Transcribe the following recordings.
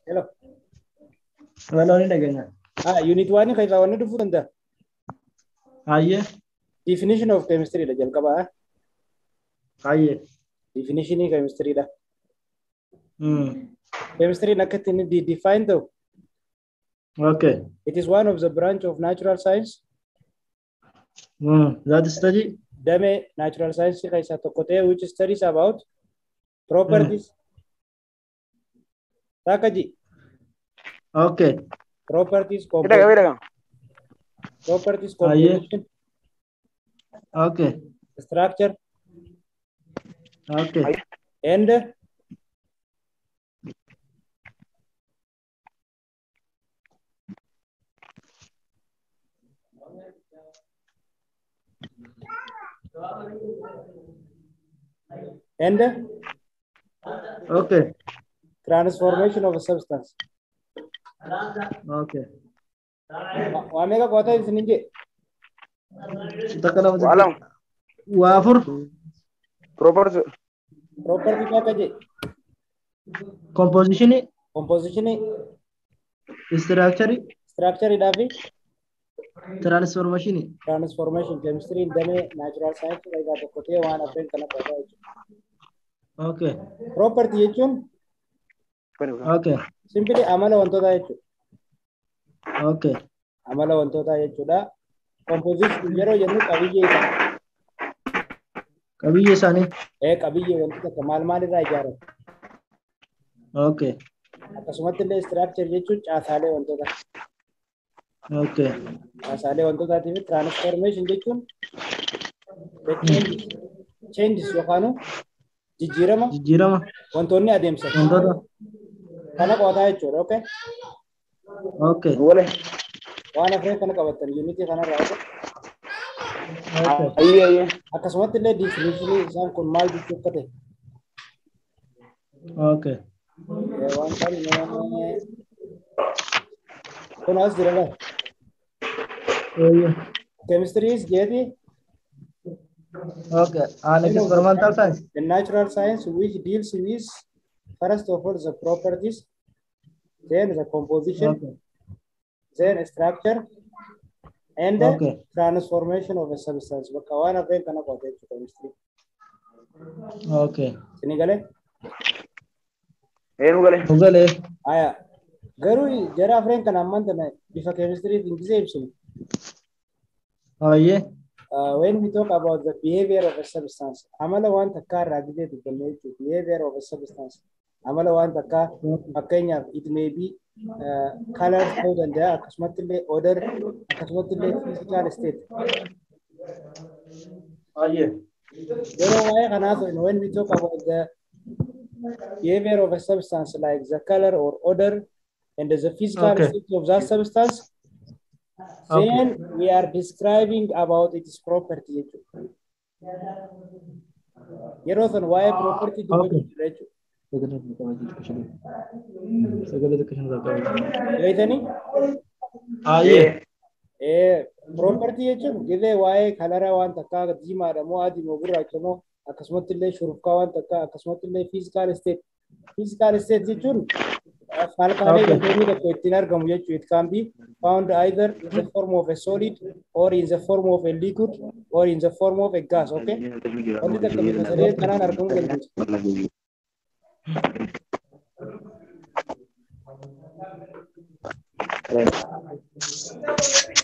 Hello. Waloo ni dhageenya. Ah, unit 1 keessaa wanni dhufuu danda'a. Hayyee. Definition of chemistry dha jalqabaa. Hayyee. Definition chemistry dha. Chemistry akka ittiin define ta'u. Okay. It is one of the branch of natural science. That study. Damee natural science keessaa tokko ta'e which studies about properties. Takka ji. Okay. Properties, Dhaga. properties, Hayyee. composition, Okay. structure, Okay. and and Okay. transformation of a substance. Okay. Waa meeqa qo'ataa isin jee? Takka lama Waa lama. Waa afur. Property. Property takka jee? Composition. Composition. Structure. Structure dhaa fi Transformation. Transformation. Chemistry damee natural science keessaa tokko ta'e waan afreen kana qo'ataa jechuudha. Okay. Property jechuun Okay. simply amala wantootaa jechuudha. Okay. Amala wantootaa jechuudha. Composition yeroo jennu qabiyyee isaa. Qabiyyee isaanii. Ee, qabiyyee wanti takka maal maal irraa ijaarame. Okay. Akkasumatti illee structure jechuun caasaalee wantootaa. Okay. Caasaalee wantootaatii fi transformation jechuun the changes, changes yookaan jijjiirama Jijjiirama wantoonni adeemsan. wantoota. Kana qo'ataa jechuudha. Okay. Okay. Wale. Waan afreen kana qabattan unitii kanarraa. Okay. Okay. Ayyee ayyee. Akkasumatti illee definition isaan kun maal jechuu akka ta'e. Okay. Waan kan kun as jira laata. Eeyyee. Chemistry is jeeti Okay. An experimental science. the natural science which deals with first of all the properties, then the composition, Okay. then structure, and Okay. transformation of a substance. Bakka waan afreen kana qo'ate jechuudha chemistry. Okay. Isinii galee? Eenyu galee? Nu galee. Aya. Garuu jara afreen kana ammaan tana bifa chemistrytiin gisee ibsinu. Hayyee. When we talk about the behavior of a substance, amala waan takkaa irraa gisee dubbanne jechuudha. Behavior of a substance. Amala waan takkaa, fakkeenyaaf, it may be color ta'uu danda'a, akkasumatti illee odor, akkasumatti illee physical state. Hayyee. Yeroo waa'ee kanaa ta'e, when we talk about the behavior of a substance like the color or odor and the physical state of that substance, then we are describing about its property jechuudha. Yeroo san waa'ee property dubbachuu jira jechuudha. Sagalee xiqqoo shan irraa qaba. Beektanii? Hayyee. Property jechuun gizee waa'ee colora waan takkaa, diimaadha moo adii moo gurraacha moo, akkasumatti illee shurufkaa waan takkaa, akkasumatti illee physical state. Physical state jechuun falkaalee wantoonni tokko ittiin argamu jechuudha. It can be found either in the form of a solid or in the form of a liquid or in the form of a gas. Okay? Wanti takka bifa sadeen kanaan argamuu dandeessu.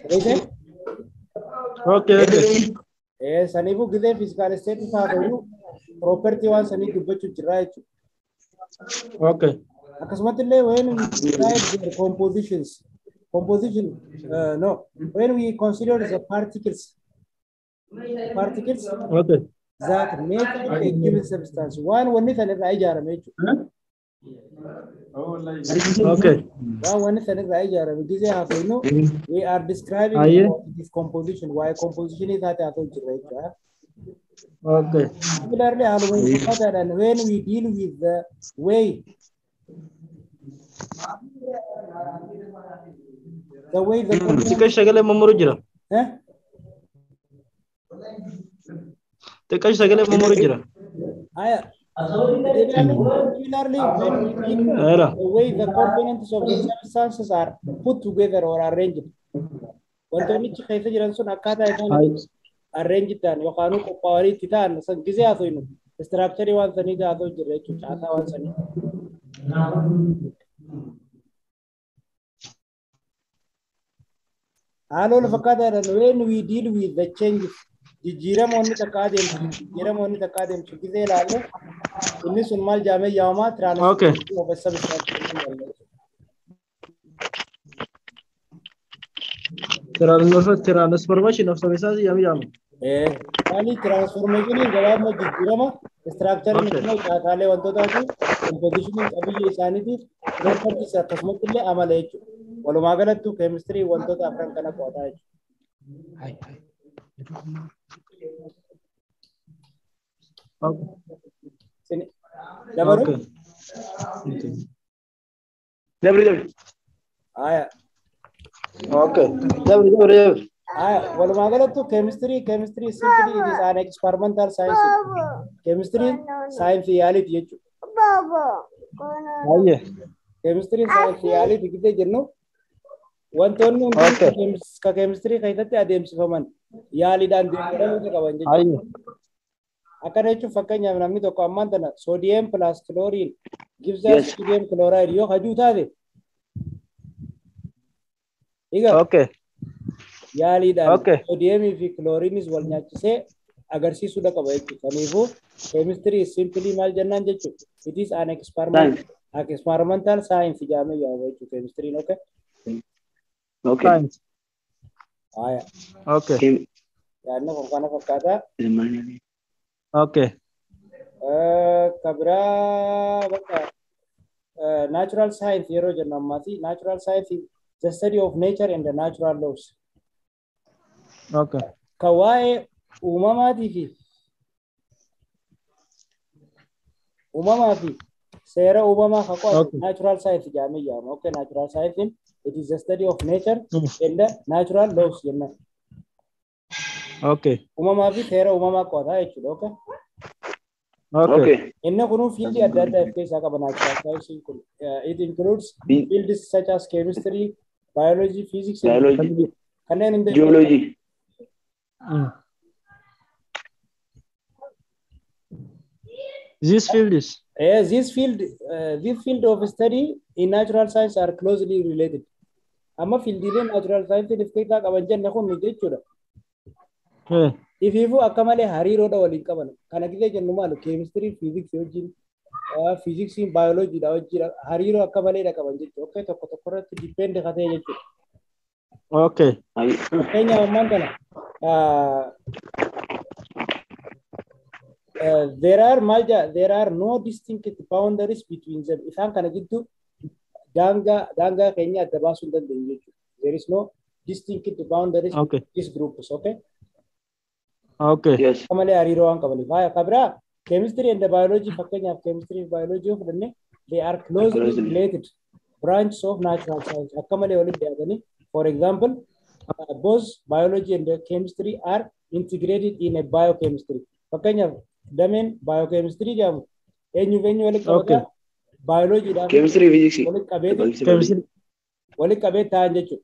Beektan? Okay. Saniifuu gizee physical state isaa ta'u property waan sanii dubbachuu jirra jechuudha. Okay. Akkasumatti illee when we describe their compositions, composition, no, when we consider the particles that make up a given substance, waan wanni san irraa ijaarame jechuudha. Okay. Waan wanni san irraa ijaarame gizee haasofnu, we are describing about its composition, waa'ee composition isaati haasa'u jirra jechuudha. Okay. Similarly, haaluma fakkaataadhaan when we deal with the way the compound Xiqqoo sagalee mummuru jira. Eh? Xiqqoo sagalee mummuru jira. Aya, Similarly, when we deal Era. the way the components of the substances are put together or arranged. Wantoonni achi keessa jiran sun akkaataa isaan Hai. arrange ta'an yookaan qophaa'anii itti ta'an san gisee haasofnu structure waan sanii haasoo jirra jechuudha, caasaa waan sanii. Haala wal fakkaataadhaan when we deal with the changes, jijjiiramoonni takka adeemsu, jijjiiramoonni takka adeemsu gisee ilaalle, inni sun maal jaamee yaamamaa? Okay. Transformation of a substance jennee yaamna. Transformation of substance yami yamu. Maali transformationiin? Gabaabuma jijjiirama structure immoo caasaalee wantootaati, composition qabiyyee isaaniiti, properties akkasumatti illee amala jechuudha. Walumaa galattuu keemistirii wantoota afran kana qo'ataa jechuudha. Okay. Dabalu? Okay. Dabri, dabri. Aya. Okay. Dabri, dabri, dabri. Aya, walumaa galattuu chemistry simply it is an experimental science. Chemistry saayinsii yaaliiti jechuudha. Hayyee. Chemistry saayinsii yaaliiti gidee jennu, wantoonni hundi ka keemistirii keessatti adeemsifaman yaaliidhaan deeggaramuu qaban jechuudha. Hayyee. Akkana jechuun, fakkeenyaaf, namni tokko ammaan tana sodium plus chlorine gives us sodium chloride yoo hajuu taate, egaa yaaliidhaan soodiyemii fi kilooriinis wal nyaachisee agarsiisuudha qaba jechuudha. Kanaafuu chemistry is simply maal jennaan jechuudha? It is an experiment, experimental science jedhamee yaamama jechuudha keemistiriin. Okay. Okay. Science. Haya. Okay. Yaadni kun kana fakkaata. Okay. Ka biraa bakka natural science yeroo jennu ammaati, natural science is the study of nature and the natural laws. Ka waa'ee uumamaatii fi uumamaa fi seera uumamaa ka qo'atu natural science jedhamee yaamama. Okay, natural science it is the study of nature and the natural laws jennaan. Uumamaa fi seera uumamaa qo'ata jechuudha. Okay. Okay. Inni kunuu fieldii adda addaa of keessaa qaba natural science kun. It includes fields such as chemistry, biology, physics, and Biology. kanneen hunda. Geology. This field is This field of study in natural science are closely related. Amma fieldiileen natural science of keessaa qaban jenne kun jechuudha. Ifiifuu akka malee hariiroodha waliin qaban. Kana gisee jennu maal? Keemistirii fiiziksii wajjin, fiiziksiin baayoloojiidha wajjin hariiroo akka maleedha qaban jechuudha. Okay, tokko tokko irratti depend ka ta'e jechuudha. Fakkeenyaaf ammaan kana there are maal jedha, there are no distinct boundaries between them. Isaan kana gidduu daangaa keenya adda baasuu hin dandeenyu jechuudha. There is no distinct boundaries between these groups, okay? Okay. Yes. Akka malee hariiroo waan qabaniif. Haya, ka biraa chemistry and biology, fakkeenyaaf chemistry fi biology yoo fudhanne, they are closely Closely. related branches of natural science. Akka malee walitti dhiyaatanii, for example, both biology and chemistry are integrated in a biochemistry. Fakkeenyaaf dameen biochemistry jedhamu eenyuuf eenyu walitti qabata? Biologyidhaaf Chemistry, physics. walitti qabeeti Chemistry. walitti qabee ta'an jechuudha.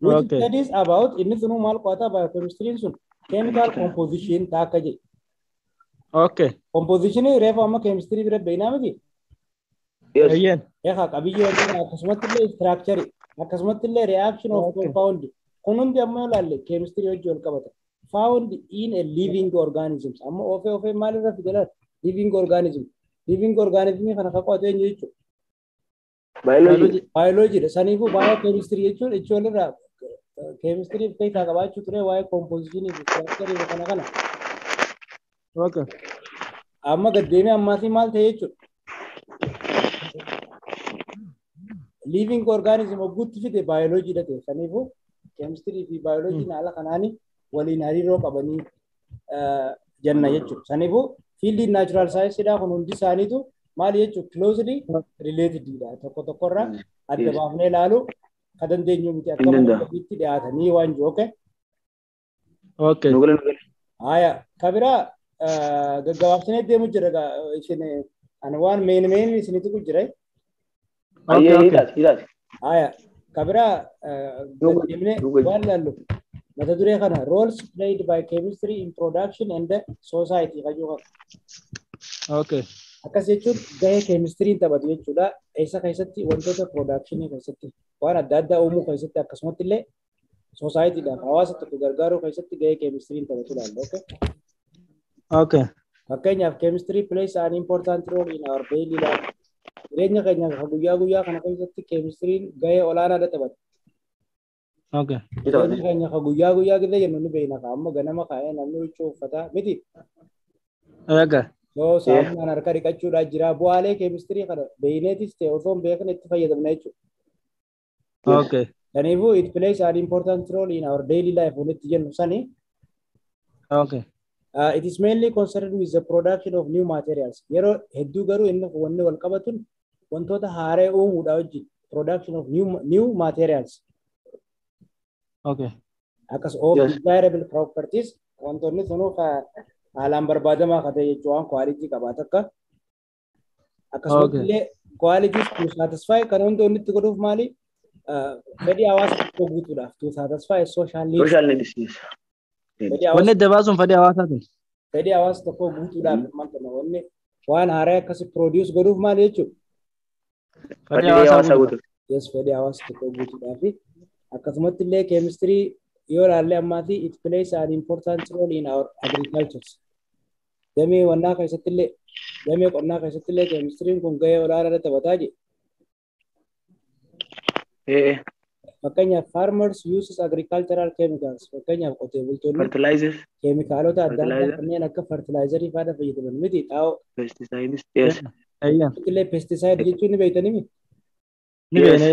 Which studies about, inni sunuu maal qo'ata biochemistry sun? Chemical composition ta'a akka jedhe. Composition reefu amma chemistry bira beeknaa miti. Yes. Eeyyeen. Eegaa, qabiyyee wantoota, akkasumatti illee structure, akkasumatti illee reaction of compound, kun hundi amma yoo ilaalle chemistry wajjin wal qabata. Found in a living organisms, amma oofee oofee maalirra fide laata? Living organism. Living organism kana kan qo'atu eenyu jechuudha? Biology. Biology dha. Saniifuu biochemistry jechuun ichi walirraa chemistry of keessaa qabaachuu ture waa'ee composition fi structure fi kana kana. Amma gaddeemee ammaatii maal ta'e jechuudha? Living organism hogguutti fide biology dha ta'e. Saniifuu chemistry fi biology haala kanaani waliin hariiroo qabanii jenna jechuudha. Saniifuu fieldiin natural science dha kun hundi isaaniitu maal jechuudha? Closely related dha. Tokko tokkorraa adda baafnee ilaaluu ka dandeenyu miti, akka Hin danda'amu. walitti dhiyaatanii waan jiru. Okay. Okay. Nu gala, nu gala. Haya, ka biraa Gaggabaabsinee deemu jira isin ani waan meen meen isinitti ku jira. Ayyee hidhaati hidhaati. Haya kabiraa deemnee waan laallu mata duree kana roles played by chemistry in production and society kajuu qaba. Okay. Akkas jechuun gahee keemistiriin taphatu jechuudha. Eessa keessatti wantoota production keessatti waan adda addaa uumuu keessatti akkasumatti illee societyidhaaf hawaasa tokko gargaaruu keessatti gahee keemistiriin taphatu ilaalla. Okay. Okay. Fakkeenyaaf chemistry plays an important role in our daily life. Jireenya keenya guyyaa guyyaa kana keessatti keemistiriin gahee olaanaa taphata. Okay. Jireenya keenya guyyaa guyyaa gidee jennu ni beekna amma ganama kaa'ee namni huccuu uffataa miti. Egaa. Yoo saamunaan harka dhiqachuudhaa jira bu'aalee keemistirii kana beeyneetis ta'e osoo hin beekne itti fayyadamna jechuudha. Okay. Kanaafuu it plays an important role in our daily life walitti jennu sani. Okay. It is mainly concerned with the production of new materials. Yeroo hedduu garuu inni wanni wal qabatun wantoota haaraa uumuudha wajjin production of new materials. Okay. Akkas of desirable properties wantoonni sunuu haalaan barbaadamaa akka ta'e jechuun waan quality qabaatu akka akkasumas illee qualities to satisfy kan hunda inni itti godhuuf maali fedhii hawaasa tokkoo guutuudhaaf to satisfy social needs. Social needs. Yes. Wanni adda baasuun fedhii hawaasaatiin. Fedhii hawaasa tokkoo guutuudhaaf maal wanni waan haaraa akkasi produce godhuuf maali jechuudha. Fedhii hawaasaa guutuuf. Yes, fedhii hawaasa tokkoo guutuudhaaf akkasumatti illee keemistirii yoo ilaalle ammaati it plays an important role in our agriculture. Damee wannaa keessatti illee damee qonnaa keessatti illee keemistiriin kun gahee olaanaa taphataa jira. Fakkeenyaaf farmers uses agricultural chemicals fakkeenyaaf qotee bultoonni fertilizers keemikaalota adda addaa kanneen akka fertilizerii fa'aa fayyadaman miti xaa'oo. Pesticides. Yes. Illee pesticide jechuun ni beektanii mi? Ni beekne.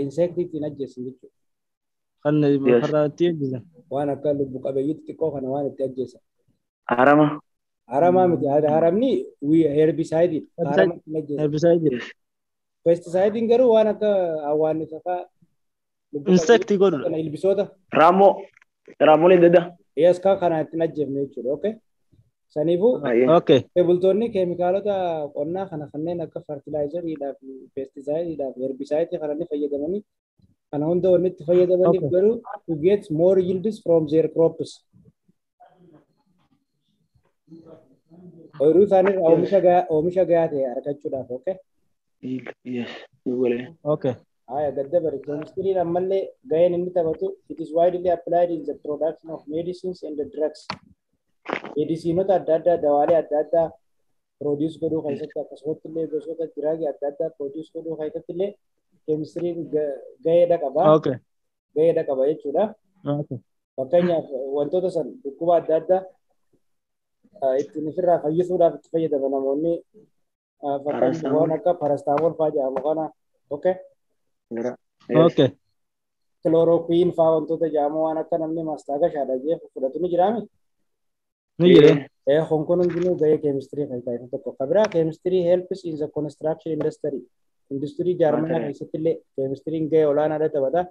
Insect ittiin ajjeesan jechuudha. Kan farra itti ajjeesan. Waan akka lubbu qabeeyyii xixiqqoo kana waan itti ajjeesan. Harama. Haramaa miti. Haramni herbicide. Harama ittiin ajjeesan. Herbicide. Pesticidein garuu waan akka awwaannisa fa'aa. Insect godhudha. Ilbisoota. Raammoo. Raammoleen adda addaa. Yes, kan kana ittiin ajjeefne jechuudha. Okay. Saniifuu Okay. bultoonni keemikaalota qonnaa kana kanneen akka fertilizeriidhaa fi pesticideidhaa fi herbicide kana ni fayyadamanii kana hunda wanni itti fayyadamaniif garuu to get more yields from their crops. Ooyiruu isaaniirraa oomisha gahaa ta'e argachuudhaaf. Okay. Yes. Okay. Haya gadda bari keemistiriin ammallee gaheen inni taphatu it is widely applied in the production of medicines and the drugs. Medisiinota adda addaa dawaalee adda addaa produce godhuu keessatti akkasumatti illee gosoota drugii adda addaa produce godhuu keessatti illee keemistiriin gaheedha qaba. Okay. Gaheedha qaba jechuudha. Okay. Fakkeenyaaf wantoota san dhukkuba adda addaa ittiin ofirraa fayyisuudhaaf itti fayyadama namoonni fakkeenyaaf waan akka paracetamol fa'aa jedhamu kana. Okay. Okay. Chloroquine fa'aa wantoota jedhamu waan akka namni mastaagashaadha jee fudhatu ni jiraami. Ni jira. Kun kun hundinuu gahee keemistirii kan ta'e tokko. Kan biraa chemistry helps in the construction industry. Industirii jaarmanaa keessatti illee keemistiriin gahee olaanaadha taphata.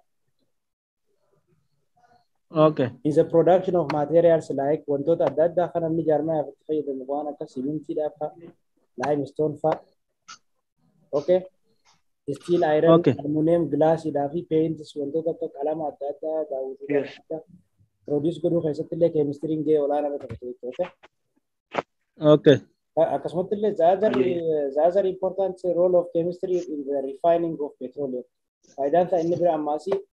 Okay. In the production of materials like wantoota adda addaa kan namni jaarmanaaf itti fayyadamu waan akka simintiidhaa fa'a, limestone fa'a. Okay. Steel, iron, aluminum, glassiidhaa fi paints wantoota akka qalama adda addaa daawwitoota adda addaa produce godhuu keessatti illee keemistiriin gahee olaanaa taphata jechuudha. Okay. Akkasumatti illee the other important role of chemistry in the refining of petroleum. Faayidaan isaa inni bira ammaasii